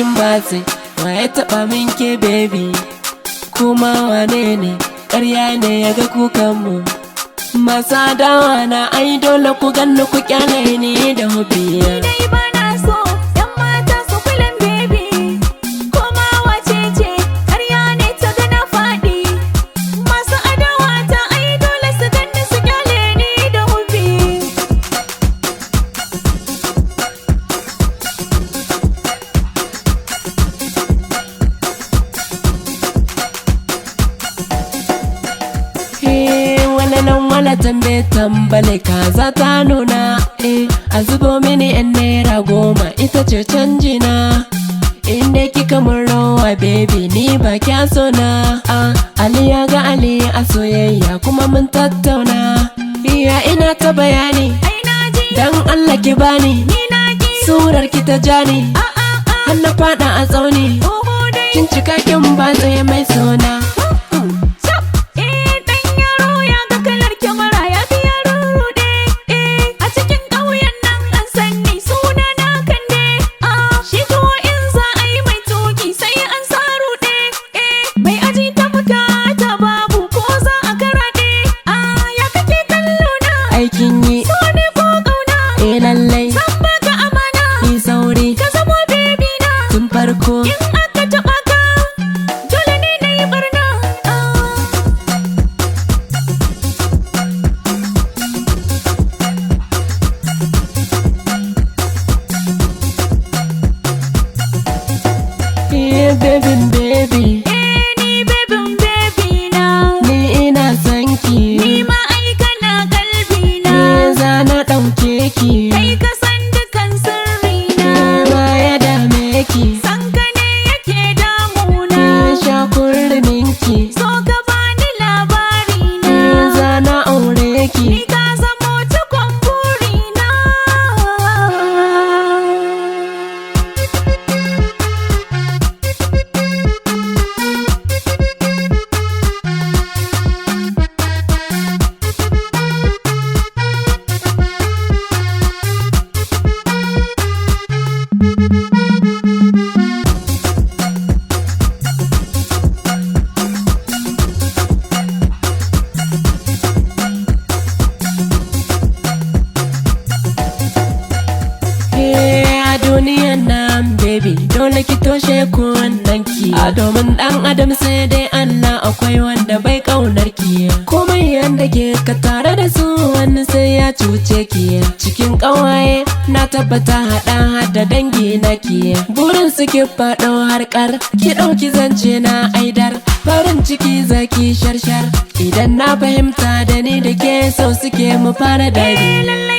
kin batse. Wa ya taɓa min ke, baby? Kuma wane ne? Ƙarya ne ya ga kukanmu. Masu adawa na, ai dole ku ganni ku kyale ni da hubbiya. Dai bana so yan mata su kulan baby. Koma wace ce, ƙarya ne ta ga na faɗi. Masu adawa ta, ai dole su ganni su kyale ni da hubbi. Wala nan wala tambe tambale, kaza ta nuna. A zubo mini yan ₦10, ita ce canji na. Inda kika mun rawa, baby, ni ba kya so na. Ah, Ali ya ga Ali a soyayya kuma mun tattauna. Iya, ina ta bayani. Ai na ji. Dan Allah ki bani. Ni na ki. Surar ki ta jani. A a a. Har na fada a tsauni. Oho dai. Kin cika kin batse, mai sona. Chap! Eh, dan yaro ya ga kalar kyamara ya fi yaro rude. Eh, a cikin ƙauyen nan an san ni, suna na Kande. Ah, shi tuwo in za a yi mai tuki sai an sa rude. Eh, mai aji ta bukata babu ko za a karaɗe. Ah, ya kake kallo na? Aikin yi. So ne ko ƙauna? Eh, lallai. Zan baka amana. Ni sauri. Ka zamo baby na. Tun farko. In aka taɓa ka, dole ne na yi barna. Ah. Baby, baby. Eh, ni bebin baby na. Ni ina son ki. Ni ma ai kana kalbi na. Ni za na ɗauke ki. Kai ka san dukan sirri na. Wa ya dame ki? San ka ne yake damuna. Ni sha kurmin ki. So ka bani labari na. Ni za na aure ki. Ni ka zamo cikon buri na. A duniyan nan, baby, dole ki toshe kunnen ki. A domin dan adam sai dai Allah, akwai wanda bai kaunar ki. Komai yanda ke ka tare da su, wani sai ya cuce ki. Cikin kawaye na tabbata hada hada dangi na ki. Burin su ki faɗo harkar ki, ɗauki zance na aidar. Farin ciki zaki sharshar. Idan na fahimta da ni da ke, so suke mu fara Eh, dariya. lallai.